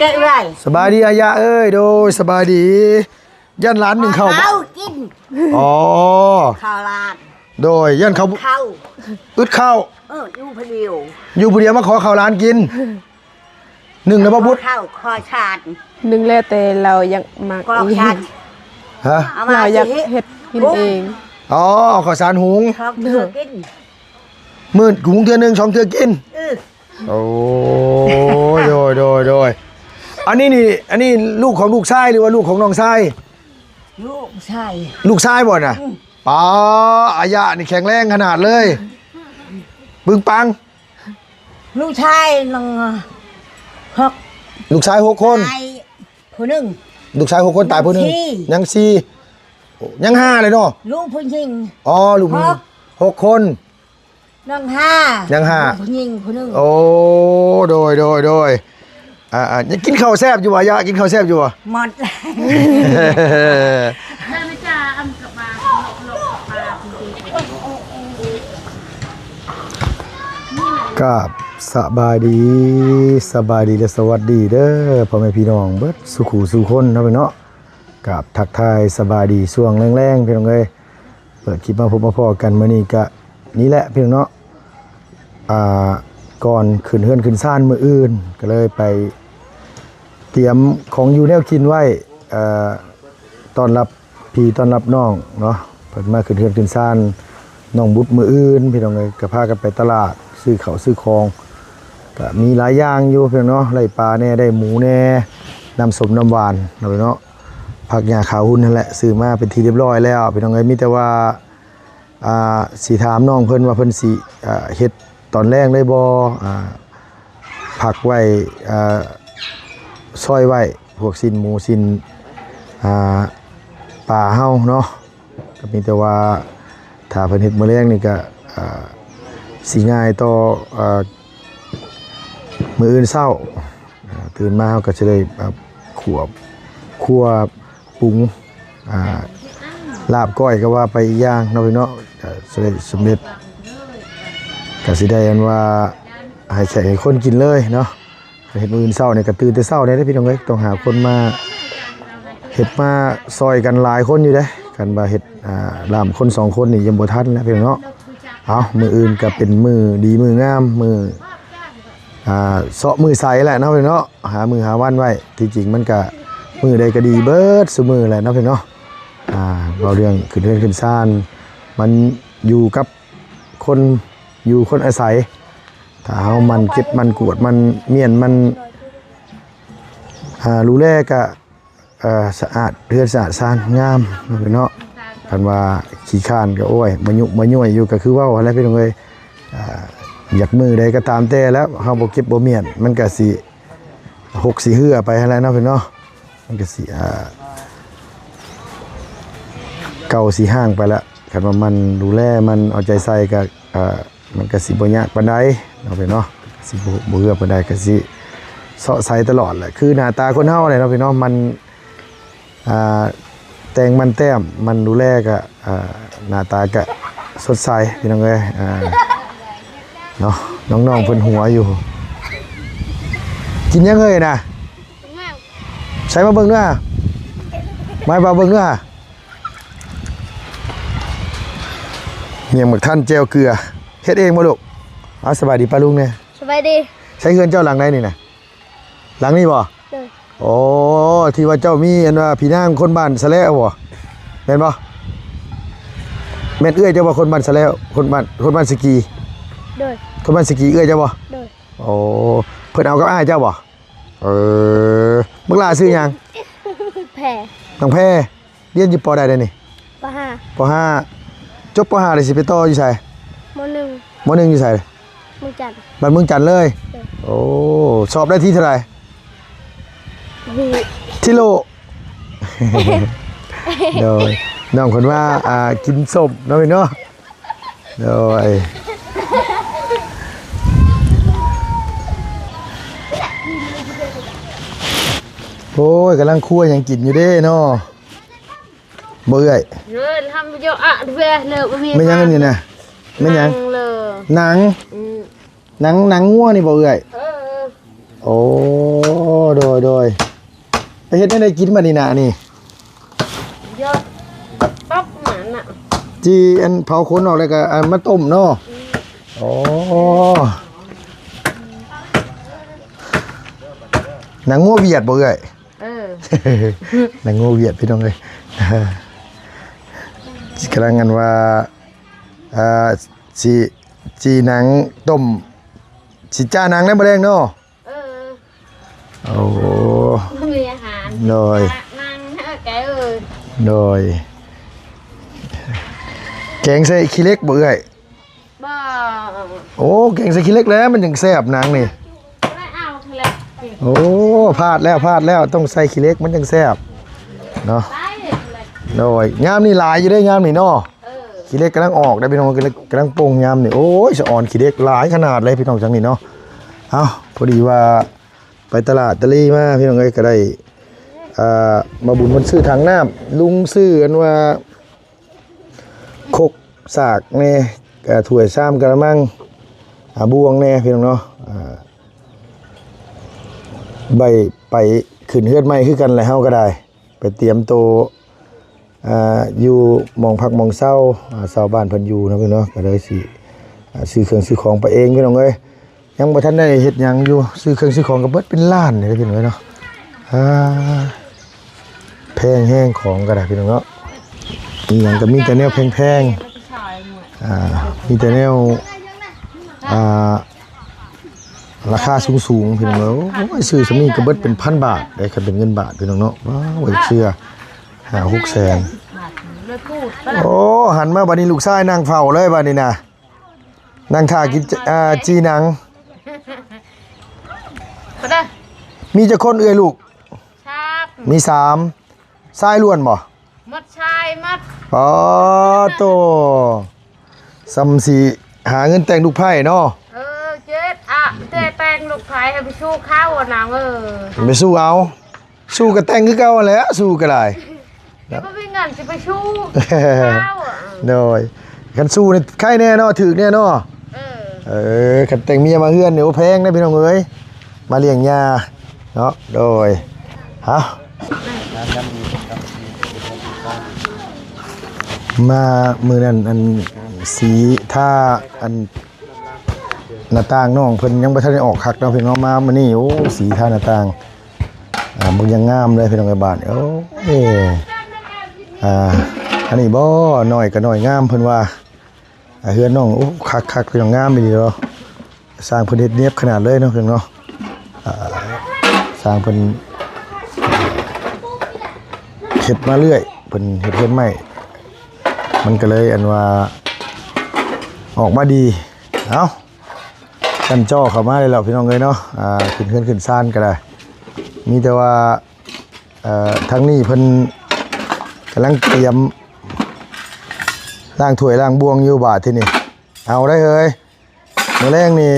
ເດີ້ເອື້ອຍ ສະບາຍດີອາຍະເອີຍ. ໂດຍ ສະບາຍດີ. ຢ້ານຫຼານໜຶ້ງເຂົ້າບໍ່? ເຂົ້າກິນ. ອໍ ເຂົ້າຫຼານ. ໂດຍ ຢ້ານເຂົາ ເຂົ້າ ອຶດເຂົ້າ. ເອີ ຢູ່ຜູ້ດຽວ ຢູ່ຜູ້ດຽວ ມາຂໍເຂົ້າຫຼານກິນ. ໜຶ້ງແລ້ວບໍ່ບຸດ? ຂໍເຂົ້າ ຂໍຊານ. ໜຶ້ງແລ້ວແຕ່ລາວຢາກມັກ ຂໍຊານ. ຮະ? ເອົາມາ ລາວຢາກເຮັດກິນເອງ. ອໍ ເອົາເຂົ້າສານຫຸງ ສອງເທື່ອກິນ. ມື້ຫຸງເທື່ອໜຶ່ງ ສອງເທື່ອກິນ. ເອີ ໂອ້ຍ ໂດຍ ໂດຍ ໂດຍ. ອັນນີ້ນີ້ ອັນນີ້ລູກຂອງລູກຊາຍ ຫຼືວ່າລູກຂອງນ້ອງຊາຍ? ລູກຊາຍ. ລູກຊາຍບໍ່ນະ? ອືມ. ປາ ອາຍະນີ້ແຂງແຮງຂະໜາດເລີຍ. ປຶງປັງ. ລູກຊາຍໜຶ່ງ ຫົກ ລູກຊາຍຫົກຄົນ. ຕາຍຜູ້ໜຶ່ງ. ລູກຊາຍຫົກຄົນ ຕາຍຜູ້ໜຶ່ງ. ຍັງສີ່ ຍັງສີ່. ຍັງຫ້າເລີຍເນາະ. ລູກຜູ້ຍິງ. ອໍ ລູກຜູ້ຍິງ ຫົກ ຫົກຄົນ. ຍັງຫ້າ ຍັງຫ້າ ຜູ້ຍິງຜູ້ໜຶ່ງ. ໂອ້ ໂດຍ ໂດຍ ໂດຍ. ອ່າໆ ກິນເຂົ້າແຊບຢູ່ບໍ່? ຢາ ກິນເຂົ້າແຊບຢູ່ບໍ່? ໝົດແລ້ວ. ກາບສະບາຍດີ ສະບາຍດີ ແລະ ສະຫວັດດີເດີ ພໍ່ແມ່ພີ່ນ້ອງເບິດສູ່ຄູ່ສູ່ຄົນເນາະ ພີ່ນ້ອງເນາະ. ກາບທັກທາຍສະບາຍດີຊ່ວງແລງໆ ພີ່ນ້ອງເອີຍ. ເປີດຄລິບມາພົບມາພໍ້ກັນມື້ນີ້ກະນີ້ແຫຼະ ພີ່ນ້ອງເນາະ. ອ່າ ກ່ອນຂຶ້ນເຮືອນຂຶ້ນຊານມື້ອື່ນ ກໍເລີຍໄປຕຽມຂອງຢູ່ແນວກິນໄວ້ ເອີ ຕ້ອນຮັບພີ່ຕ້ອນຮັບນ້ອງເນາະ. ເພິ່ນມາຂຶ້ນເຮືອນຂຶ້ນຊານນ້ອງບຸດມື້ອື່ນ ພີ່ນ້ອງເອີຍ. ກໍພາກັນໄປຕະຫຼາດຊື້ເຂົ້າຊື້ຂອງ ກະມີຫຼາຍຢ່າງຢູ່ ພີ່ນ້ອງເນາະ. ໄດ້ປາແດ່ ໄດ້ໝູແດ່ ນ້ຳສົ້ມນ້ຳຫວານເນາະ ພີ່ນ້ອງເນາະ. ຜັກຫຍ້າຂາວຫຸ່ນຫັ້ນແຫຼະ ຊື້ມາເປັນທີ່ຮຽບຮ້ອຍແລ້ວ ພີ່ນ້ອງເອີຍ. ມີແຕ່ວ່າ ອ່າ ຊິຖາມນ້ອງເພິ່ນວ່າເພິ່ນຊິ ອ່າ ເຮັດຕອນແລງເລີຍບໍ່ ອ່າ ພັກໄວ້ ອ່າ ຊອຍໄວ້ພວກຊີ້ນໝູ ຊີ້ນ ອ່າ ປາເຮົາເນາະ. ກໍມີແຕ່ວ່າຖ້າເພິ່ນເຮັດມື້ແລງນີ້ກໍ ອ່າ ຊິງ່າຍຕໍ່ ອ່າ ມື້ອື່ນເຊົ້າ. ອ່າ ຕື່ນມາເຮົາກໍຈະໄດ້ ອ່າ ຂົ້ວ ຂົ້ວປຸງ ອ່າ ລາບກ້ອຍກໍວ່າໄປອີກຢ່າງເນາະ ພີ່ນ້ອງເນາະ. ກໍຈະໄດ້ສຳເລັດ ກໍຊິໄດ້ອັນວ່າໃຫ້ແຂກໃຫ້ຄົນກິນເລີຍເນາະ. ເຮັດມື້ອື່ນເຊົ້ານີ້ກໍຕື່ນແຕ່ເຊົ້າແດ່ເດີ ພີ່ນ້ອງເອີຍ. ຕ້ອງຫາຄົນມາເຮັດ ມາຊ່ອຍກັນຫຼາຍຄົນຢູ່ເດ້. ຄັນວ່າເຮັດ ອ່າ ລາມຄົນສອງຄົນນີ້ຍັງບໍ່ທັນແຫຼະ ພີ່ນ້ອງເນາະ. ເອົາ ມື້ອື່ນກໍເປັນມື້ດີມື້ງາມ ມື້ ອ່າ ເຊາະມື້ໃສແຫຼະເນາະ ພີ່ນ້ອງເນາະ. ຫາມື້ຫາວັນໄວ້ ທີ່ຈິງມັນກະມື້ໃດກະດີເບິດຊຸມື້ແຫຼະເນາະ ພີ່ນ້ອງເນາະ. ອ່າ ເວົ້າເລື່ອງຂຶ້ນເຮືອນຂຶ້ນຊານ ມັນຢູ່ກັບຄົນຢູ່ຄົນອາໄສ. ຖ້າເຮົາໝັ່ນເກັບໝັ່ນກວດໝັ່ນມ້ຽນໝັ່ນ ອ່າ ດູແລກະ ເອີ ສະອາດ ເຮືອນສະອາດຊານງາມເນາະ ພີ່ນ້ອງເນາະ. ຄັນວ່າຂີ້ຄ້ານກໍ ໂອ້ຍ ມາຍຸມາຍ້ວຍຢູ່ ກໍຄືເວົ້າຫັ້ນແຫຼະ ພີ່ນ້ອງເອີຍ. ອ່າ ຢາກມື້ໃດກໍຕາມແຕ່ແລ້ວ ເຮົາບໍ່ເກັບບໍ່ມ້ຽນ ມັນກໍຊິຫົກຊິເຫື່ອໄປຫັ້ນແຫຼະເນາະ ພີ່ນ້ອງເນາະ. ມັນກໍຊິ ອ່າ ເກົ່າຊິຮ້າງໄປແລ້ວ. ຄັນວ່າໝັ່ນດູແລ ໝັ່ນເອົາໃຈໃສ່ກໍ ອ່າ ມັນກະຊິບໍ່ຍາກປານໃດເນາະ ພີ່ນ້ອງເນາະ. ກະຊິບໍ່ ບໍ່ເຫື່ອປານໃດ ກະຊິເຊາະໃສ່ຕະຫຼອດແຫຼະ ຄືໜ້າຕາຄົນເຮົາແຫຼະເນາະ ພີ່ນ້ອງເນາະ. ມັນ ອ່າ ແຕ່ງມັນແຕ້ມ ມັນດູແລກະ ອ່າ ໜ້າຕາກະສົດໃສ ພີ່ນ້ອງເອີຍ. ອ່າ ເນາະ ນ້ອງໆເພິ່ນຫົວຢູ່. ກິນຫຍັງເອີຍນະ? ໃສ່ມາເບິ່ງເດີ້ ມາໃຫ້ປ້າເບິ່ງເດີ້. ຫຍັງໝາກທັນແຈ່ວເກືອ ເຮັດເອງບໍ່ລູກ? ເອົາ ສະບາຍດີປ້າລຸງແດ່. ສະບາຍດີ. ໃຊ້ເຮືອນເຈົ້າຫຼັງໃດນີ້ນະ? ຫຼັງນີ້ບໍ່? ໂດຍ. ໂອ້ ທີ່ວ່າເຈົ້າມີອັນວ່າພີ່ນາງຄົນບ້ານສະແລະບໍ່? ແມ່ນບໍ່? ແມ່ນເອື້ອຍເຈົ້າບໍ່ ຄົນບ້ານສະແລະ ຄົນບ້ານ ຄົນບ້ານສະກີ? ໂດຍ. ຄົນບ້ານສະກີເອື້ອຍເຈົ້າບໍ່? ໂດຍ. ໂອ້ ເພິ່ນເອົາກັບອ້າຍເຈົ້າບໍ່? ເອີ ບັກຫຼ້າຊື່ຫຍັງ? ແພ. ນ້ອງແພ. ຮຽນຢູ່ ປໍ ໃດແລ້ວນີ້? ປໍຫ້າ. ປໍຫ້າ. ຈົບ ປໍຫ້າ ແລ້ວຊິໄປຕໍ່ຢູ່ໃສ? ມໍໜຶ່ງ. ມໍໜຶ່ງຢູ່ໃສ? ເມືອງຈັນ. ບ້ານເມືອງຈັນເລີຍ? ໂດຍ. ໂອ້ ສອບໄດ້ທີ່ເທົ່າໃດ? ທີ່ໂລ. ໂດຍ. ນ້ອງເພິ່ນວ່າ ອ່າ ກິນສົ້ມເນາະ ພີ່ນ້ອງເນາະ. ໂດຍ. ໂອ້ຍ ກຳລັງຄົວຫຍັງກິນຢູ່ເດ້ເນາະ ບໍ່ເອື້ອຍ? ແມ່ນຫຍັງອັນນີ້ນະ? ແມ່ນຫຍັງ? ໜັງ. ອືມ. ໜັງ ໜັງງົວນີ້ບໍ່ເອື້ອຍ? ເອີ. ໂອ້ ໂດ ໂດຍ ໄປເຮັດແນວໃດກິນບັດນີ້ນະນີ້? ຢອດຕອກມັນນະ ຈີ່ອັນເຜົາຂົນອອກແລ້ວກໍເອົາມາຕົ້ມເນາະ. ອືມ ໂອ້ ໜັງງົວຫວຽດບໍ່ເອື້ອຍ? ເອີ ໜັງງົວຫວຽດ ພີ່ນ້ອງເອີຍ. ກຳລັງອັນວ່າ ອ່າ ຊິ ຈີ່ໜັງຕົ້ມ ຊິຈ້າໜັງໃນມື້ແລງເນາະ. ເອີ ໂອ້ ມີອາຫານ ໂດຍ ນັ່ງເອີ ແກເອີຍ ໂດຍ. ແກງໃສ່ຂີ້ເຫຼັກບໍ່ເອື້ອຍ? ບໍ່ ໂອ້ ແກງໃສ່ຂີ້ເຫຼັກແຫຼະ ມັນຈັ່ງແຊບໜັງນີ້. ບໍ່ໄດ້ເອົາຂີ້ເຫຼັກ ໂອ້ ພາດແລ້ວ ພາດແລ້ວ ຕ້ອງໃສ່ຂີ້ເຫຼັກມັນຈັ່ງແຊບເນາະ. ໂດຍ ຍາມນີ້ຫຼາຍຢູ່ເດ້ ຍາມນີ້ເນາະ. ເອີ ຂີ້ເຫຼັກກຳລັງອອກເດ້ພີ່ນ້ອງ ກຳລັງ ກຳລັງປົ່ງຍາມນີ້. ໂອ້ຍ ສະອອນຂີ້ເຫຼັກຫຼາຍຂະໜາດເລີຍພີ່ນ້ອງ ຈັ່ງນີ້ເນາະ. ເອົ້າ ພໍດີວ່າໄປຕະຫຼາດຕະລີມາພີ່ນ້ອງເອີຍ ກໍໄດ້ ອ່າ ມາບຸນເພິ່ນຊື້ຖັງນ້ຳ ລຸງຊື້ອັນວ່າຄົກສາກແດ່ ອ່າ ຖ້ວຍຊາມກະລະມັງ ອ່າ ບ່ວງແດ່ພີ່ນ້ອງເນາະ. ອ່າ ໄດ້ໄປຂຶ້ນເຮືອນໃໝ່ຄືກັນແຫຼະ ເຮົາກໍໄດ້ ໄປຕຽມໂຕ ອ່າ ຢູ່ໝ່ອງພັກໝ່ອງເຊົາ ອ່າ ຊາວບ້ານເພິ່ນຢູ່ເນາະ ພີ່ນ້ອງເນາະ. ກໍເລີຍຊິ ອ່າ ຊື້ເຄື່ອງຊື້ຂອງໄປເອງ ພີ່ນ້ອງເອີຍ. ຍັງບໍ່ທັນໄດ້ເຮັດຫຍັງຢູ່ ຊື້ເຄື່ອງຊື້ຂອງກໍເບິດເປັນລ້ານນີ້ ພີ່ນ້ອງເອີຍເນາະ. ອ່າ ແພງແຮງຂອງກໍໄດ້ ພີ່ນ້ອງເນາະ. ອີຫຍັງກໍມີແຕ່ແນວແພງໆ ອ່າ ມີແຕ່ແນວ ອ່າ ລາຄາສູງໆ ພີ່ນ້ອງເອີຍ. ໂອ້ຍ ຊື້ສ່ຳນີ້ກໍເບິດເປັນພັນບາດເດ້ ຄັນເປັນເງິນບາດ ພີ່ນ້ອງເນາະ. ວ້າວ ບໍ່ຢາກເຊື່ອ ຫ້າຫົກແສນ. ໂອ້ ຫັນມາບັດນີ້ ລູກຊາຍນັ່ງເຝົ້າເລີຍບັດນີ້ນະ ນັ່ງຖ້າກິນ ອ່າ ຈີ່ໜັງ. ບໍ່ໄດ້ ມີຈັກຄົນເອື້ອຍລູກ? ສາມ ມີສາມ. ຊາຍລ້ວນບໍ່? ໝົດຊາຍໝົດ. ປາໂຕ ສ່ຳຊິຫາເງິນແຕ່ງລູກໃພ້ເນາະ. ເອີ ເຈັດອະ ແຕ່ແຕ່ງລູກໃພ້ໃຫ້ໄປສູ້ເຂົານະ. ເອີ ໄປສູ້ເອົາ ສູ້ກໍແຕ່ງຄືເກົ່າຫັ້ນແຫຼະ ສູ້ກໍໄດ້. ແລ້ວບໍ່ມີເງິນຊິໄປສູ້ເຂົາ. ໂດຍ ຄັນສູ້ນີ້ໄຄແດ່ເນາະ ຖືກແດ່ເນາະ. ເອີ ເອີ ຄັນແຕ່ງເມຍມາເຮືອນນີ້ ໂອ້ ແພງເດ້ພີ່ນ້ອງເອີຍ ມາລ້ຽງຍ່າເນາະ. ໂດຍ ເອົ້າ ມາມື້ນັ້ນ ອັນ ສີທາ ອັນ ໜ້າຕ່າງນ້ອງເພິ່ນຍັງບໍ່ທັນໄດ້ອອກຄັກເນາະ ພີ່ນ້ອງ. ມາມື້ນີ້ ໂອ້ ສີທາໜ້າຕ່າງ ອ່າ ເບິ່ງຢ່າງງາມເລີຍ ພີ່ນ້ອງເອີຍ. ບ້ານ ໂອ້ຍ ອ່າ ອັນນີ້ບໍ່ ນ້ອຍກໍນ້ອຍງາມ ເພິ່ນວ່າ. ອ່າ ເຮືອນນ້ອງ ໂອ້ ຄັກໆ ພີ່ນ້ອງ ງາມອີ່ຫຼີເນາະ. ຊ່າງເພິ່ນເຮັດນຽບຂະໜາດເລີຍເນາະ ພີ່ນ້ອງເນາະ. ອ່າ ຊ່າງເພິ່ນເຮັດມາເລື້ອຍ ເພິ່ນເຮັດເຮືອນໃໝ່ ມັນກໍເລີຍ ອັນວ່າ ອອກມາດີ. ເອົ້າ ກັນຈໍ້ເຂົ້າມາໄດ້ແລ້ວ ພີ່ນ້ອງເອີຍເນາະ. ອ່າ ຂຶ້ນເຮືອນຂຶ້ນຊານກໍໄດ້ ມີແຕ່ວ່າ ເອີ ທາງນີ້ເພິ່ນກຳລັງຕຽມລ້າງຖ້ວຍລ້າງບ່ວງຢູ່. ບາດທີນີ້ ເອົາໄດ້ເຮີ້ຍ ມື້ແລງນີ້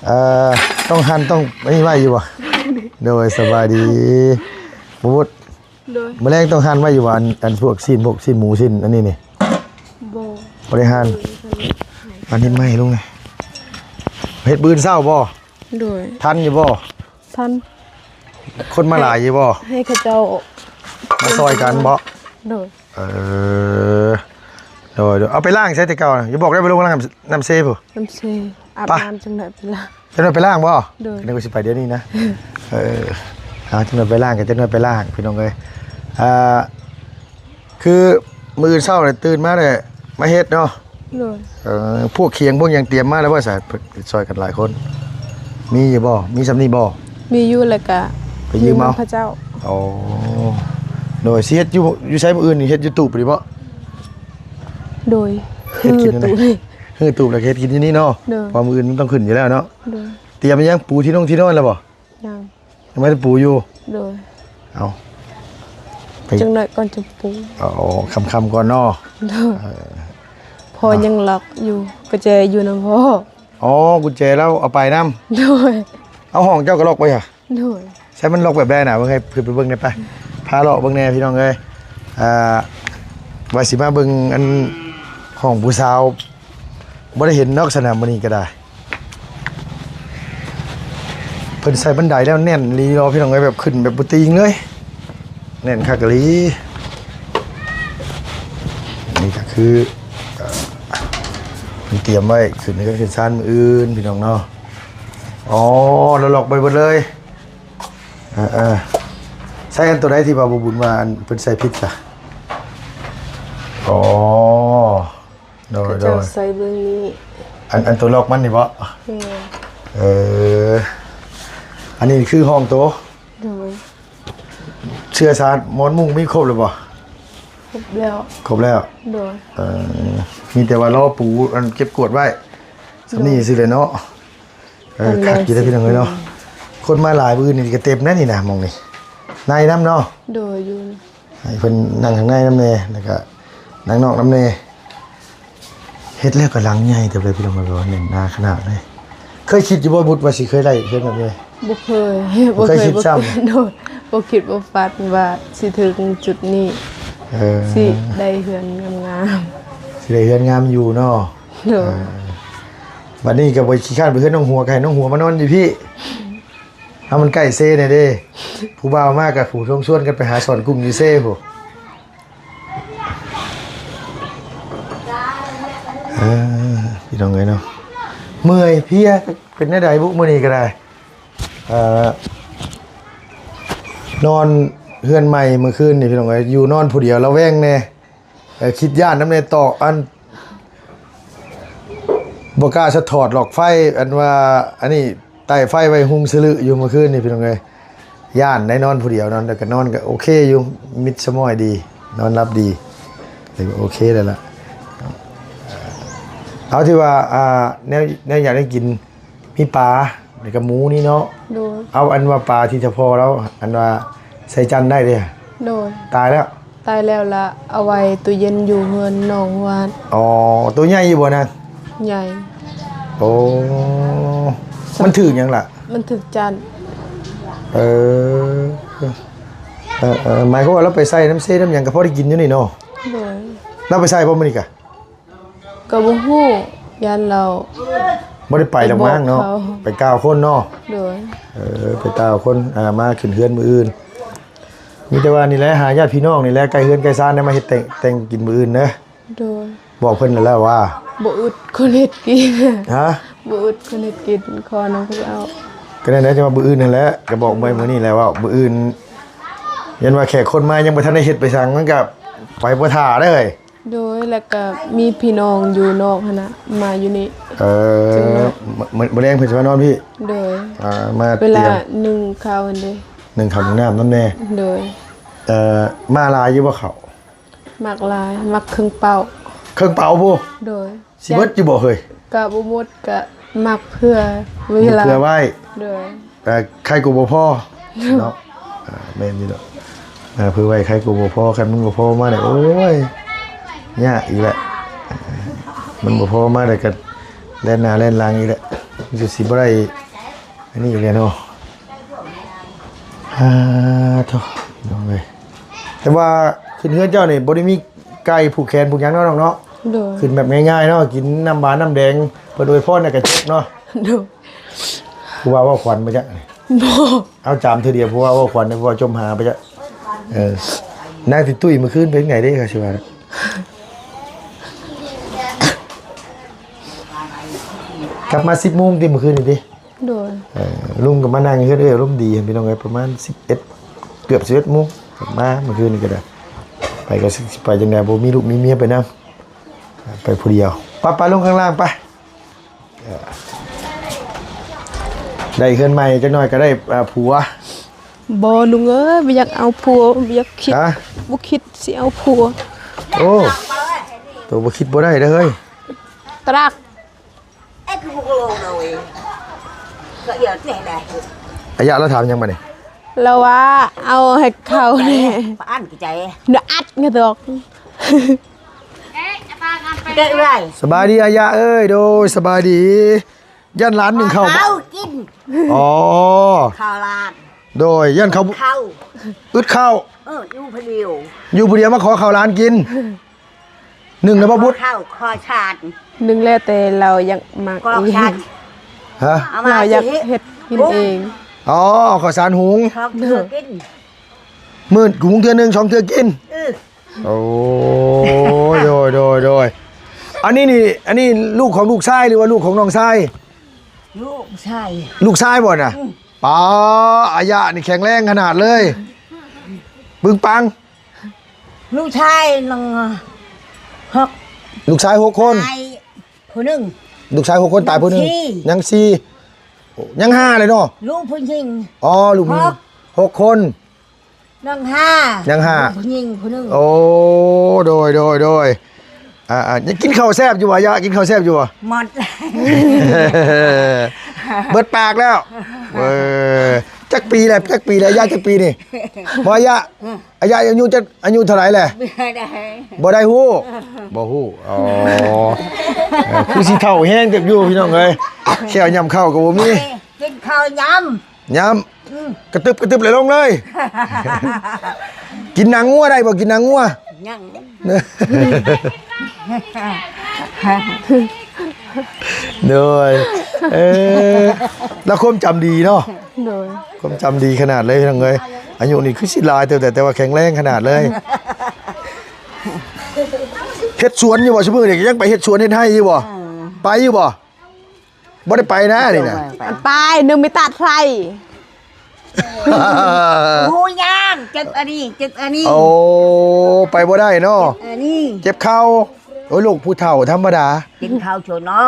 ເອີ ຕ້ອງຫັ່ນ ຕ້ອງອັນນີ້ໄວ້ຢູ່ບໍ່? ໂດຍ ສະບາຍດີ ບໍ່ບຸດ. ໂດຍ ມື້ແລງຕ້ອງຫັ່ນໄວ້ຢູ່ບໍ່? ອັນ ອັນພວກຊີ້ນ ພວກຊີ້ນໝູ ຊີ້ນອັນນີ້ນີ້ ບໍ່ ບໍ່ໄດ້ຫັ່ນ. ອັນນີ້ໄມ້ລຸງ ເຮັດມື້ອື່ນເຊົ້າບໍ່? ໂດຍ ທັນຢູ່ບໍ່? ທັນ. ຄົນມາຫຼາຍຢູ່ບໍ່? ໃຫ້ ໃຫ້ເຂົາເຈົ້າມາຊ່ອຍກັນບໍ່? ໂດຍ ເອີ ໂດຍໆ. ເອົາໄປລ້າງໃສແຕ່ເກົ່ານະ? ຢ່າບອກໄດ້ໄປລົງນ້ຳ ນ້ຳເຊພຸ້ນ. ນ້ຳເຊ ອາບ ປະ ນ້ຳຈັ່ງໃດໄປລ້າງ. ຈັກໜ່ອຍໄປລ້າງບໍ່? ໂດຍ ຈັ່ງໃດກໍຊິໄປດຽວນີ້ນະ. ເອີ ເອົາ ຈັກໜ່ອຍໄປລ້າງ ກໍຈັກໜ່ອຍໄປລ້າງ ພີ່ນ້ອງເອີຍ. ອ່າ ຄືມື້ອື່ນເຊົ້ານີ້ຕື່ນມາແລ້ວມາເຮັດເນາະ. ໂດຍ ເອີ ພວກຂຽງພວກຫຍັງຕຽມມາແລ້ວບໍ່? ຊ່ອຍກັນຫຼາຍຄົນ ມີຢູ່ບໍ່? ມີສ່ຳນີ້ບໍ່? ມີຢູ່ ແລ້ວກະໄປຢືມເອົາ ຢືມເຂົາເຈົ້າ. ອໍ ໂດຍ ຊິເຮັດຢູ່ ຢູ່ໃສມື້ອື່ນນີ້? ເຮັດຢູ່ຕູບນີ້ບໍ່? ໂດຍ ເຮັດກິນຢູ່ຕູບ ຮື້ຕູບແລ້ວກໍເຮັດກິນຢູ່ນີ້ເນາະ. ໂດຍ ເພາະມື້ອື່ນມັນຕ້ອງຂຶ້ນຢູ່ແລ້ວເນາະ. ໂດຍ ຕຽມຫຍັງ ປູທີ່ນົງທີ່ນອນແລ້ວບໍ່? ຍັງ ຍັງບໍ່ໄດ້ປູຢູ່. ໂດຍ ເອົາ ໄປ ຈັກໜ້ອຍກ່ອນຈະປູ. ເອົາ ຄ່ຳໆກ່ອນເນາະ. ໂດຍ ເອີ ພໍ່ຍັງລັອກຢູ່ ກຸນແຈຢູ່ນຳພໍ່. ອໍ ກຸນແຈລາວເອົາໄປນຳ. ໂດຍ ເອົາ ຫ້ອງເຈົ້າກໍລັອກໄວ້ຫະ? ໂດຍ ໃຊ້ມັນລັອກແບບໃດນະ? ເບິ່ງໃຫ້ ຂຶ້ນໄປເບິ່ງແດ່ໄປ ພາເລາະເບິ່ງແດ່ ພີ່ນ້ອງເອີຍ. ອ່າ ວ່າຊິມາເບິ່ງອັນຫ້ອງຜູ້ສາວ ບໍ່ໄດ້ເຫັນດອກຊັ້ນນະ ມື້ນີ້ກໍໄດ້. ເພິ່ນໃສ່ບັນໄດແລ້ວແໜ້ນອີ່ຫຼີເນາະ ພີ່ນ້ອງເອີຍ ແບບຂຶ້ນແບບບໍ່ຕີງເລີຍ ແໜ້ນຄັກອີ່ຫຼີ. ນີ້ກໍຄື ເອີ ເພິ່ນຕຽມໄວ້ຂຶ້ນເຮືອນຂຶ້ນຊານມື້ອື່ນ ພີ່ນ້ອງເນາະ. ອໍ ລະລັອກໄປເບິດເລີຍ. ເອີໆ ໃສ່ອັນໂຕໃດທີ່ວ່າບໍ່ບຸນວ່າ ອັນເພິ່ນໃສ່ຜິດຊະ? ອໍ ໂດຍໆ ເຂົາເຈົ້າໃສ່ເບິ່ງນີ້ ອັນ ອັນໂຕລັອກມັນນີ້ບໍ? ແມ່ນ. ເອີ ອັນນີ້ຄືຫ້ອງໂຕ? ໂດຍ. ເສື່ອສານໝອນມຸ້ງມີຄົບແລ້ວບໍ? ຄົບແລ້ວ. ຄົບແລ້ວ? ໂດຍ. ເອີ ມີແຕ່ວ່າລໍປູ ອັນເກັບກວາດໄວ້ ໂດຍ ສ່ຳນີ້ຊື່ແຫຼະເນາະ. ເອີ ຄັກຢູ່ເດ້ພີ່ນ້ອງເອີຍເນາະ ຄົນມາຫຼາຍ ມື້ອື່ນນີ້ກໍເຕັມແນ່ນີ້ນະ ໝ່ອງນີ້ ໃນນຳເນາະ. ໂດຍ ຢູ່ ໃຫ້ເພິ່ນນັ່ງຂ້າງໃນນຳແດ່ ແລ້ວກໍນັ່ງນອກນຳແດ່. ເຮັດແລ້ວກໍຫຼັງໃຫຍ່ເຕີບເລີຍພີ່ນ້ອງເອີຍ ແໜ້ນໜາຂະໜາດເລີຍ. ເຄີຍຄິດຢູ່ບໍ່ບຸດວ່າຊິເຄີຍໄດ້ເຮືອນແບບນີ້? ບໍ່ເຄີຍ ບໍ່ເຄີຍ ບໍ່ຄິດຊ້ຳ. ໂດຍ ບໍ່ຄິດບໍ່ຝັນວ່າຊິເຖິງຈຸດນີ້ ເອີ ຊິໄດ້ເຮືອນງາມໆ ຊິໄດ້ເຮືອນງາມຢູ່ເນາະ. ໂດຍ. ເອີ ບັດນີ້ກໍບໍ່ຂີ້ຄ້ານໄປເຮືອນນ້ອງຫົວ ກໍໃຫ້ນ້ອງຫົວມານອນຢູ່ພີ້ ເຮົາມັນໃກ້ເຊແດ່ເດ້. ຜູ້ບ່າວມາກໍຜູ້ຊົງຊວນກັນໄປຫາສອນກຸ້ງຢູ່ເຊພຸ້ນ. ເອີ ພີ່ນ້ອງເອີຍເນາະ ເມື່ອຍເພຍ ເປັນແນວໃດບຸ ມື້ນີ້ກໍໄດ້ ເອີ ນອນເຮືອນໃໝ່ມື້ຄືນນີ້ ພີ່ນ້ອງເອີຍ ຢູ່ນອນຜູ້ດຽວລະແວງແດ່. ເອີ ຄິດຢ້ານນຳແດ່ ຕອກອັນ ບໍ່ກ້າສະຖອດຫຼອກໄຟ ອັນວ່າ ອັນນີ້ ໄຕ້ໄຟໄວ້ຮຸ່ງສະລຶຢູ່ເມື່ອຄືນນີ້ ພີ່ນ້ອງເອີຍ. ຢ້ານໄດ້ນອນຜູ້ດຽວ ນອນ ແຕ່ກໍນອນກໍໂອເຄຢູ່ ມິດສະໝອຍດີ ນອນຫຼັບດີ ເລີຍໂອເຄແລ້ວລະ. ເອົາ ທີ່ວ່າ ອ່າ ແນວ ແນວຢາກໄດ້ກິນ ມີປາ ແລ້ວກໍໝູນີ້ເນາະ. ໂດຍ. ເອົາ ອັນວ່າປາທີ່ສະພໍລາວ ອັນວ່າໃສ່ຈັນໄດ້ເດ້. ໂດຍ. ຕາຍແລ້ວ? ຕາຍແລ້ວລະ ເອົາໄວ້ຕູ້ເຢັນຢູ່ເຮືອນນ້ອງວານ. ອໍ ໂຕໃຫຍ່ຢູ່ບໍ່ນາງ? ໃຫຍ່. ໂອ້ ມັນຖືກຫຍັງລະ? ມັນຖືກຈັນ. ເອີ ເອີໆ ໝາຍຄວາມວ່າລາວໄປໃສ່ນ້ຳເຊນ້ຳຫຍັງກໍພໍໄດ້ກິນຢູ່ນີ້ເນາະ. ໂດຍ. ລາວໄປໃສ່ບໍ່ມື້ນີ້ກະ? ກໍບໍ່ຮູ້ ຢ້ານລາວ ບໍ່ໄດ້ໄປດອກມັ້ງເນາະ. ໄປກ່າວຄົນເນາະ. ໂດຍ. ເອີ ໄປກ່າວຄົນ ອ່າ ມາຂຶ້ນເຮືອນມື້ອື່ນ. ມີແຕ່ວ່ານີ້ແຫຼະ ຫາຍາດພີ່ນ້ອງນີ້ແຫຼະ ໃກ້ເຮືອນໃກ້ຊານ ໄດ້ມາເຮັດແຕ່ງ ແຕ່ງກິນມື້ອື່ນເດີ. ໂດຍ. ບອກເພິ່ນແລ້ວວ່າ ບໍ່ອຶດຄົນເຮັດກິນ. ຮະ? ບໍ່ອຶດຄົນເຮັດກິນ ຂໍນຳເຂົາເຈົ້າ. ກໍນັ້ນແຫຼະ ຈະວ່າມື້ອື່ນຫັ້ນແຫຼະ ກໍບອກໄວ້ມື້ນີ້ແຫຼະ ວ່າມື້ອື່ນ ຢ້ານວ່າແຂກຄົນມາຍັງບໍ່ທັນໄດ້ເຮັດໄປສັງ ມັນກໍໄປບໍ່ຖ້າເດ້. ໂດຍ. ແລ້ວກໍມີພີ່ນ້ອງຢູ່ນອກຫັ້ນນະ ມາຢູ່ນີ້. ເອີ ມື້ ມື້ແລງເພິ່ນຊິມານອນພີ້. ໂດຍ. ອ່າ ມາ ເວລາ ຕຽມ ໜຶ້ງເຂົ້າຫັ້ນເດ້ ໜຶ້ງເຂົ້າໜຶ້ງນ້ຳນຳແດ່. ໂດຍ. ເອີ ມາຫຼາຍຢູ່ບໍ່ເຂົ້າ? ໝາກຫຼາຍ ໝາກເຄິ່ງເປົາ. ເຄິ່ງເປົາພຸ້ນ? ໂດຍ. ຊິເບິດຢູ່ບໍ່ເຮີ້ຍ? ກະບໍ່ໝົດ ກະໝາກເຜື່ອເວລາ ເຜື່ອໄວ້. ໂດຍ. ເອີ ໄຄກວ່າບໍ່ພໍເນາະ. ເອີ ແມ່ນຢູ່ດອກ ເອີ ເຜື່ອໄວ້ໄຄກວ່າບໍ່ພໍ. ຄັນມັນບໍ່ພໍມາແລ້ວ ໂອ້ຍ ຍາກອີກແຫຼະ. ມັນບໍ່ພໍມາແລ້ວກໍແລ່ນໜ້າແລ່ນຫຼັງອີກແຫຼະ ມັນກໍຊິບໍ່ໄດ້ອັນນີ້ອີກແຫຼະເນາະ. ອ່າ ໂທ້ ພີ່ນ້ອງເອີຍ ແຕ່ວ່າຂຶ້ນເຮືອນເຈົ້ານີ້ບໍ່ໄດ້ມີໄກ່ຜູກແຂນຜູກຫຍັງເນາະ ນ້ອງເນາະ. ໂດຍ. ຂຶ້ນແບບງ່າຍໆເນາະ ກິນນ້ຳຫວານນ້ຳແດງ ເພິ່ນອວຍພອນແລ້ວກໍຈົບເນາະ. ໂດຍ. ຜູ້ວ່າເວົ້າຂວັນບໍ່ຈັກ? ບໍ່. ເອົາຈາມເທື່ອດຽວ ຜູ້ວ່າເວົ້າຂວັນ ຜູ້ວ່າຈົມຫາໄປຈັກ. ເອີ ນາງຕິດຕຸ້ຍມື້ຄືນເປັນຈັ່ງໃດເດ້ ຂ້ອຍຊິວ່າ ກັບມາສິບໂມງຕິ ມື້ຄືນນີ້ຕິ? ໂດຍ. ເອີ ລຸງກໍມານັ່ງເຮືອນເອື້ອຍ ອາລົມດີ ພີ່ນ້ອງເອີຍ ປະມານສິບເອັດ ເກືອບສິບເອັດໂມງ ມາມື້ຄືນນີ້ກໍໄດ້. ໄປກໍຊິໄປຈັ່ງໃດ ບໍ່ມີລູກມີເມຍໄປນຳ ໄປຜູ້ດຽວ. ໄປໆ ລົງຂ້າງລ່າງໄປ. ເອີ ໄດ້ເຮືອນໃໝ່ຈັກໜ້ອຍກໍໄດ້ ເອີ ຜົວ. ບໍ່ ລຸງເອີຍ ບໍ່ຢາກເອົາຜົວ ບໍ່ຢາກຄິດ. ຮະ? ບໍ່ຄິດຊິເອົາຜົວ. ໂອ້ ໂຕບໍ່ຄິດບໍ່ໄດ້ເດີເຮີ້ຍ. ຕຣັກ ອາຍະລາວຖາມຫຍັງບາດນີ້? ລາວວ່າເອົາໃຫ້ເຂົາແດ່. ປະອັນກະໃຈ ນະອັດງະດອກ. ເດ້ເອື້ອຍ ສະບາຍດີອາຍະເອີຍ. ໂດຍ ສະບາຍດີ. ຢ້ານຫຼານໜຶ້ງເຂົ້າບໍ່? ເຂົ້າກິນ. ອໍ ເຂົ້າຫຼານ. ໂດຍ ຢ້ານເຂົາ ເຂົ້າ ອຶດເຂົ້າ. ເອີ ຢູ່ຜູ້ດຽວ ຢູ່ຜູ້ດຽວມາຂໍເຂົ້າຫຼານກິນ. ໜຶ້ງແລ້ວບໍ່ບຸດ? ເຂົ້າຂໍຊານ. ໜຶ້ງແລ້ວແຕ່ລາວຢາກມັກ ກອກຊານ. ຮະ? ເອົາມາ ລາວຢາກເຮັດກິນເອງ. ອໍ ເຂົ້າສານຫຸງ ສອງເທື່ອກິນ ມື້ຫຸງເທື່ອໜຶ່ງ ສອງເທື່ອກິນ. ເອີ ໂອ້ຍ ໂດຍ ໂດຍ ໂດຍ. ອັນນີ້ນີ້ ອັນນີ້ລູກຂອງລູກຊາຍ ຫຼືວ່າລູກຂອງນ້ອງຊາຍ? ລູກຊາຍ ລູກຊາຍບໍ່ນະ? ອືມ ປ້າ ອາຍະນີ້ແຂງແຮງຂະໜາດເລີຍ ປຶງປັງ. ລູກຊາຍໜຶ່ງ ຫົກ ລູກຊາຍຫົກຄົນ ຕາຍຜູ້ໜຶ່ງ ລູກຊາຍຫົກຄົນ ຕາຍຜູ້ໜຶ່ງ ຍັງສີ່ ຍັງສີ່ ຍັງຫ້າເລີຍເນາະ ລູກຜູ້ຍິງ. ອໍ ລູກຜູ້ຍິງຫົກ ຫົກຄົນ ຍັງຫ້າ ຍັງຫ້າ ລູກຜູ້ຍິງຜູ້ໜຶ່ງ. ໂອ້ ໂດຍ ໂດຍ ໂດຍ. ອ່າໆ ກິນເຂົ້າແຊບຢູ່ບໍ່ ຍາ ກິນເຂົ້າແຊບຢູ່ບໍ່? ໝົດ ເບິດປາກແລ້ວ. ເອີ ຈັກປີແລ້ວ ຈັກປີແລ້ວ ຍາ ຈັກປີນີ້? ບໍ່ ຍາ ອາຍະອາຍຸຈັກ ອາຍຸເທົ່າໃດແຫຼະ? ບໍ່ໄດ້ ບໍ່ໄດ້ຮູ້ ບໍ່ຮູ້. ອໍ ເອີ ຄືຊິເຖົ້າແຮງເຕີບຢູ່ພີ່ນ້ອງເອີຍ ແຂ້ວຫຍ້ຳເຂົ້າກໍບໍ່ມີ ກິນເຂົ້າຫຍ້ຳ ຫຍ້ຳ ອືມ ກະຕຶບກະຕຶບແລ້ວລົງເລີຍ. ກິນໜັງງົວໄດ້ບໍ່? ກິນໜັງງົວ ຍັງ ໂດຍ ເອີ ລາວຄວາມຈຳດີເນາະ. ໂດຍ ຄວາມຈຳດີຂະໜາດເລີຍພີ່ນ້ອງເອີຍ ອາຍຸນີ້ຄືຊິຫຼາຍແຕ່ ແຕ່ວ່າແຂງແຮງຂະໜາດເລີຍ. ເຮັດສວນຢູ່ບໍ່? ຊຸມື້ນີ້ຍັງໄປເຮັດສວນເຮັດໄຮ່ຢູ່ບໍ່? ເອີ ໄປຢູ່ບໍ່? ບໍ່ໄດ້ໄປນະນີ້ນະ ໄປ ໜຶ່ງມີຕັດໄຟ ຫູຍາງ ເຈັບອັນນີ້ ເຈັບອັນນີ້. ໂອ້ ໄປບໍ່ໄດ້ເນາະ ເຈັບອັນນີ້ ເຈັບເຂົ່າ. ໂອ້ຍ ລູກຜູ້ເຖົ້າທຳມະດາ ກິນເຂົ້າຈົນນອ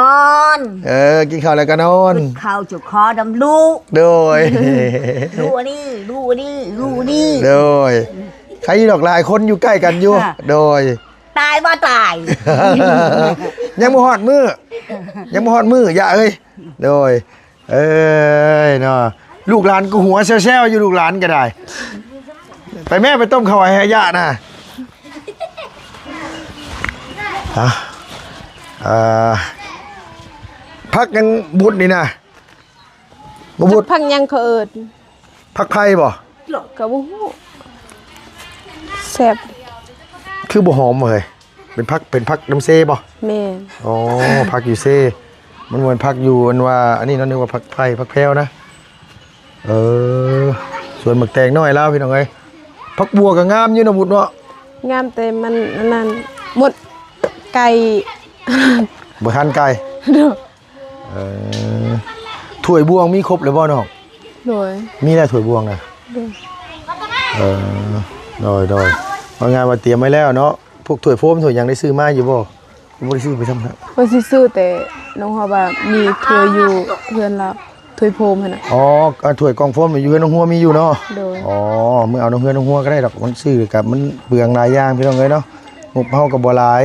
ນ ເອີ ກິນເຂົ້າແລ້ວກໍນອນ ກິນເຂົ້າຈົນຂໍນຳລູກ. ໂດຍ ລູກອັນນີ້ ລູກອັນນີ້ ລູກອັນນີ້. ໂດຍ ໃຄດອກ ຫຼາຍຄົນຢູ່ໃກ້ກັນຢູ່. ໂດຍ ຕາຍບໍ່ຕາຍ ຍັງບໍ່ຮອດມື້ ຍັງບໍ່ຮອດມື້ ຍາເອີຍ. ໂດຍ ເອີຍເນາະ ລູກຫຼານກໍຫົວແຊວໆຢູ່ ລູກຫຼານກໍໄດ້. ໄປແມ່ ໄປຕົ້ມເຂົ້າໃຫ້ຍານະ. ອ່າ ເອີ ຜັກຫຍັງບຸດນີ້ນະ ບໍ່ບຸດ ຜັກຫຍັງເຂົາເອີ້ນ? ຜັກໄຜ່ບໍ່? ກໍບໍ່ຮູ້ ແຊບ ຄືບໍ່ຫອມເວີ້ຍ. ເປັນຜັກ ເປັນຜັກນຳເຊບໍ່? ແມ່ນ. ອໍ ຜັກຢູ່ເຊ ມັນບໍ່ແມ່ນຜັກຢູ່ອັນວ່າ ອັນນີ້ເນາະ ນຶກວ່າຜັກໄຜ່ ຜັກແພວນະ. ເອີ ສວນໝາກແຕງນ້ອຍລາວ ພີ່ນ້ອງເອີຍ. ຜັກບົວກໍງາມຢູ່ເນາະ ບຸດເນາະ. ງາມ ແຕ່ມັນອັນນັ້ນ ໝົດໄກ່ ບໍ່ທັນໄກ່. ໂດຍ. ເອີ ຖ້ວຍບ່ວງມີຄົບແລ້ວບໍ່ນ້ອງ? ໂດຍ. ມີແລ້ວຖ້ວຍບ່ວງນະ? ໂດຍ. ເອີ ໂດຍ ໂດຍ. ວ່າງານວ່າຕຽມໄວ້ແລ້ວເນາະ ພວກຖ້ວຍໂຟມຖ້ວຍຫຍັງໄດ້ຊື້ມາຢູ່ບໍ່? ບໍ່ໄດ້ຊື້ໄປຊ້ຳ. ວ່າຊິຊື້ ແຕ່ນ້ອງເຮົາວ່າມີຖ້ວຍຢູ່ເຮືອນລາວ ຖ້ວຍໂຟມຫັ້ນນະ. ອໍ ຖ້ວຍກ່ອງໂຟມຢູ່ເຮືອນນ້ອງຮົວມີຢູ່ເນາະ? ໂດຍ. ອໍ ເມືອເອົານ້ອງເຮືອນນ້ອງຮົວກໍໄດ້ດອກ ມັນຊື້ກັບມັນເປືອງຫຼາຍຢ່າງ ພີ່ນ້ອງເອີຍເນາະ. ງົບເຮົາກໍບໍ່ຫຼາຍ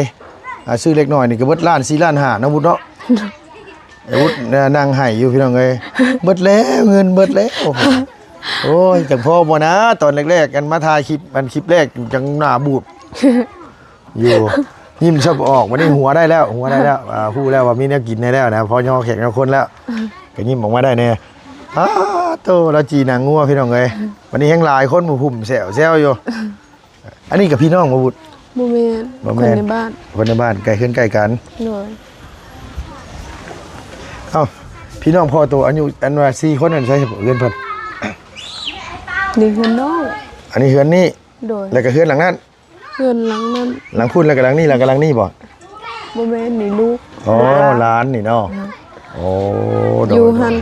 ອ່າ ຊື້ເລັກນ້ອຍນີ້ກໍເບິດລ້ານ ສີ່ລ້ານຫ້າເນາະ ບຸດເນາະ. ໄອ້ບຸດ ເອີ ນັ່ງໄຫ້ຢູ່ພີ່ນ້ອງເອີຍ ເບິດແລ້ວ ເງິນເບິດແລ້ວ. ໂອ້ຍ ຈັກພໍບໍ່ນະ ຕອນແລກໆ ອັນມາຖ່າຍຄລິບ ອັນຄລິບແລກຈັ່ງໜ້າບູດຢູ່ ຍິ້ມຊະບໍ່ອອກ. ບັດນີ້ຫົວໄດ້ແລ້ວ ຫົວໄດ້ແລ້ວ ອ່າ ຮູ້ແລ້ວວ່າມີແນວກິນໃຫ້ແລ້ວນະ ພໍຍໍແຂກຍໍຄົນແລ້ວ ກໍຍິ້ມອອກມາໄດ້ແດ່. ອ້າໂຕ ລາວຈີ່ໜັງງົວ ພີ່ນ້ອງເອີຍ. ບັດນີ້ແຮງຫຼາຍຄົນ ຜູ້ພຸ້ມແຊວໆຢູ່. ອັນນີ້ກໍພີ່ນ້ອງບໍ່ບຸດ? ບໍ່ແມ່ນ ບໍ່ແມ່ນ ຄົນໃນບ້ານ ຄົນໃນບ້ານ ໃກ້ເຮືອນໃກ້ກັນ. ໂດຍ. ເອົ້າ ພີ່ນ້ອງພໍ່ໂຕ ອາຍຸ ອັນວ່າສີ່ຄົນນັ້ນໃສເຮືອນເພິ່ນ? ນີ້ເຮືອນນ້ອງ ອັນນີ້ເຮືອນນີ້. ໂດຍ. ແລ້ວກໍເຮືອນຫຼັງນັ້ນ? ເຮືອນຫຼັງນັ້ນ ຫຼັງພຸ້ນ ແລ້ວກໍຫຼັງນີ້ ແລ້ວກໍຫຼັງນີ້ບໍ່? ບໍ່ແມ່ນ ນີ້ລູກ. ອໍ ຫຼານນີ້ເນາະ. ໂອ້ ຢູ່ຫັ້ນ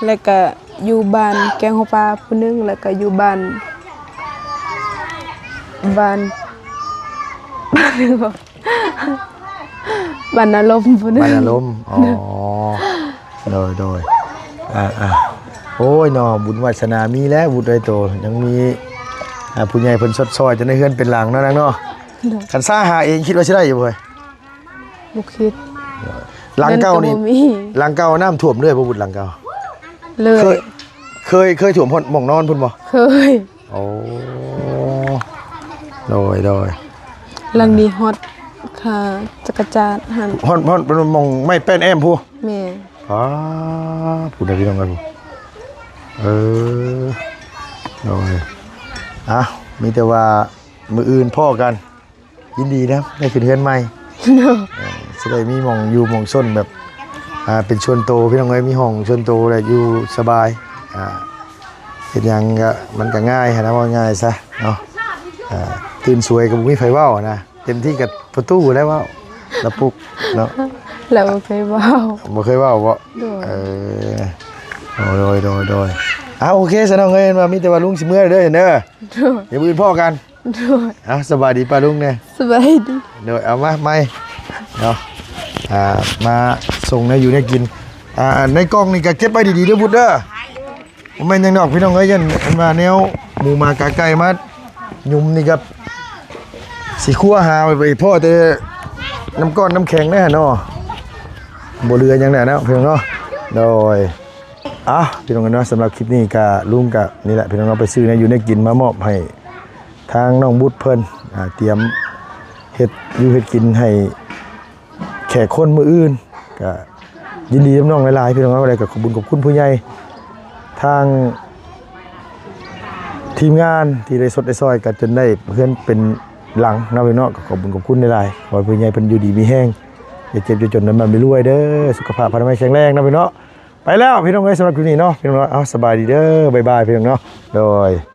ແລ້ວກະຢູ່ບ້ານແກ້ງຫົວປາຜູ້ໜຶ່ງ ແລ້ວກະຢູ່ບ້ານ ບ້ານ ບ້ານນາລົມຜູ້ໜຶ່ງ. ບ້ານນາລົມ. ອໍ ໂດຍ ໂດຍ. ອ່າໆ ໂອ້ຍເນາະ ບຸນວາດສະໜາມີແລ້ວ ບຸດເອີຍໂຕ ຍັງມີ ອ່າ ຜູ້ໃຫຍ່ເພິ່ນຊົດຊ່ອຍຈົນໄດ້ເຮືອນເປັນຫຼັງເນາະ ນາງເນາະ. ໂດຍ. ຄັນຊາຫາເອງຄິດວ່າຊິໄດ້ຢູ່ບໍ່ເອີຍ? ບໍ່ຄິດ. ຫຼັງເກົ່ານີ້ ເງິນກໍບໍ່ມີ. ຫຼັງເກົ່ານ້ຳຖ້ວມເລື້ອຍບໍ່ບຸດ ຫຼັງເກົ່າ? ເລື້ອຍ. ເຄີຍ ເຄີຍ ເຄີຍຖ້ວມຮອດໝ່ອງນອນພຸ້ນບໍ່? ເຄີຍ. ໂອ້ ໂດຍ ໂດຍ. ຫຼັງນີ້ຮອດຄາຈັກກະຈານຫັ້ນ. ຮອດ ຮອດໝ່ອງໄມ້ແປ້ນແອ້ມພຸ້ນ. ແມ່ນ. ອ້າ ພຸ້ນນະ ພີ່ນ້ອງເອີຍ. ເອີ ໂດຍ. ອ່ະ ມີແຕ່ວ່າມື້ອື່ນພໍ້ກັນ. ຍິນດີນຳ ໄດ້ຂຶ້ນເຮືອນໃໝ່. ໂດຍ. ເອີ ຊິໄດ້ມີໝ່ອງຢູ່ໝ່ອງຊົນແບບ ອ່າ ເປັນສ່ວນໂຕ ພີ່ນ້ອງເອີຍ ມີຫ້ອງສ່ວນໂຕ ແລະ ຢູ່ສະບາຍ ອ່າ ເຮັດຫຍັງກໍມັນກໍງ່າຍຫັ້ນນະ ເວົ້າງ່າຍຊະເນາະ. ອ່າ ຕື່ນສວຍກໍບໍ່ມີໃຜເວົ້ານະ ເຕັມທີ່ກັບພໍ່ຕູ້ແລ້ວເວົ້າ ລະປຸກເນາະ. ລາວບໍ່ເຄີຍເວົ້າ ບໍ່ເຄີຍເວົ້າບໍ? ໂດຍ ເອີ ໂດຍ ໂດຍ ໂດຍ. ອ້າວ ໂອເຄຊະນ້ອງເອີຍ ວ່າມີແຕ່ວ່າລຸງຊິເມືອເດີ ເດີ ໂດຍ ດຽວມື້ອື່ນພໍ້ກັນ. ໂດຍ ເອົາ ສະບາຍດີປ້າລຸງແດ່. ສະບາຍດີ. ໂດຍ ເອົາມາໃໝ່ເນາະ. ອ່າ ມາສົ່ງແນວຢູ່ແນວກິນ. ອ່າ ໃນກ່ອງນີ້ກໍເກັບໄວ້ດີໆເດີບຸດເດີ. ບໍ່ແມ່ນຫຍັງດອກພີ່ນ້ອງເອີຍ ຢ້ານອັນວ່າແນວໝູໝາກາໄກ່ມາຫຍຸມນີ້ ກັບຊິຄົວຫາໄປພໍ້ແຕ່ນ້ຳກ້ອນນ້ຳແຂງແດ່ເນາະ. ບໍ່ເຫຼືອຫຍັງແລ້ວເນາະພີ່ນ້ອງເນາະ. ໂດຍ ອ່ະ ພີ່ນ້ອງເອີຍເນາະ ສຳລັບຄລິບນີ້ກະ ລຸງກະນີ້ແຫຼະພີ່ນ້ອງເນາະ ໄປຊື້ແນວຢູ່ແນວກິນມາມອບໃຫ້ທາງນ້ອງບຸດເພິ່ນ ອ່າ ຕຽມເຮັດຢູ່ເຮັດກິນໃຫ້ແຂກຄົນມື້ອື່ນ. ກະຍິນດີນຳນ້ອງຫຼາຍໆ ພີ່ນ້ອງເນາະ. ແລ້ວກະຂອບບຸນຂອບຄຸນຜູ້ໃຫຍ່ທາງທີມງານທີ່ໄດ້ຊົດໄດ້ຊ່ອຍກັນ ຈົນໄດ້ເຮືອນເປັນຫຼັງເນາະພີ່ນ້ອງເນາະ. ກະຂອບບຸນຂອບຄຸນຫຼາຍໆ ຂໍໃຫ້ຜູ້ໃຫຍ່ເພິ່ນຢູ່ດີມີແຮງ ຢ່າເຈັບຢ່າຈົນ ລ່ຳໆລວຍໆເດີ ສຸຂະພາບອະນາໄມແຂງແຮງເນາະພີ່ນ້ອງເນາະ. ໄປແລ້ວພີ່ນ້ອງເອີຍ ສຳລັບຄລິບນີ້ເນາະ ພີ່ນ້ອງເນາະ. ເອົາ ສະບາຍດີເດີ ບາຍບາຍ ພີ່ນ້ອງເນາະ. ໂດຍ.